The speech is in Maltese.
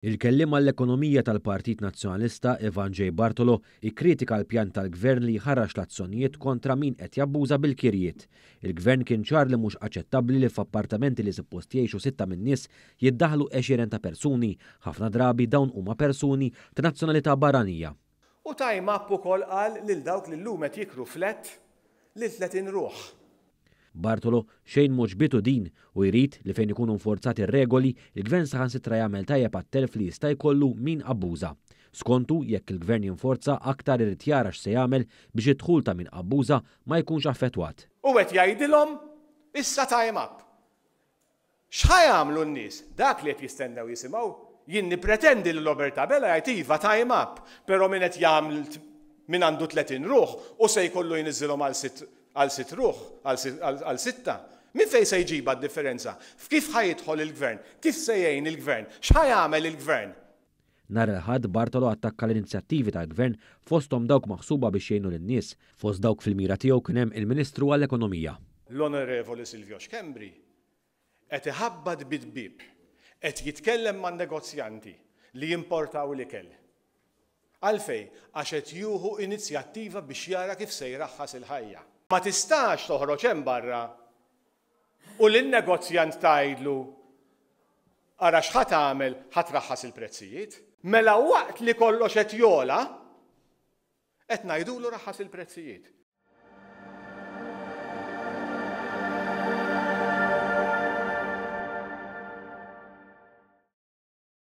Il-kelliem għall-ekonomija tal-Partit Nazzjonalista, Ivan J. Bartolo, ikkritika l-pjan tal-Gvern li jħarrax l-azzjonijiet kontra min qed jabbuża bil-kirjiet. Il-Gvern kien ċar li mhux aċċettabbli li f'appartamenti li suppost jgħixu sitta min-nies jiddaħħlu għexieren ta' persuni, ħafna drabi dawn huma persuni ta' nazzjonalità barranija. U time up ukoll qal lil dawk li llum qed jikru flat lil 30 ruħ. Bartolo xejn m'għoġbitu din u jrid li fejn ikunu nforzati r-regoli, il-Gvern saħansitra jagħmel tajjeb għat-telf li jista' jkollu min abbuża. Skontu, jekk il-Gvern jinforza aktar irid jara x'se jagħmel biex id-dħul ta' min abbuża ma jkunx affettwat. U qed jgħidilhom issa time up. X'ħa jagħmlu n-nies? Dak li qed jistennew jisimgħu. Jien nippretendi li Robert Abela jgħid iva time up, però min qed jagħml min għandu 30 ruħ u se jkollu jniżżilhom għal sitt għal sitt ruħ, għal sitta. Minn fejn se jġibha d-differenza? F'kif ħa jidħol il-Gvern? Kif se jgħin il-Gvern? X'ħa jagħmel il-Gvern? Nhar il-Ħadd, Bartolo attakka l-inizjattivi tal-Gvern fosthom dawk maħsuba biex jgħinu lin-nies. Fost dawk fil-mira tiegħu kien hemm il-Ministru għall-Ekonomija. L-Onorevoli Silvio Schembri qed iħabbat bieb bieb, qed jitkellem man-negozjanti li jimportaw l-ikel. Għalfejn? Għax qed jieħu inizjattiva biex jara kif se jraħħas il-ħajja. Ma tistax toħroġ hemm barra u lin-negozjant tgħidlu ara x'ħa tagħmel ħa traħħas il-prezzijiet. Mela waqt li kollox qed jogħla, qed ngħidulu raħħas il-prezzijiet.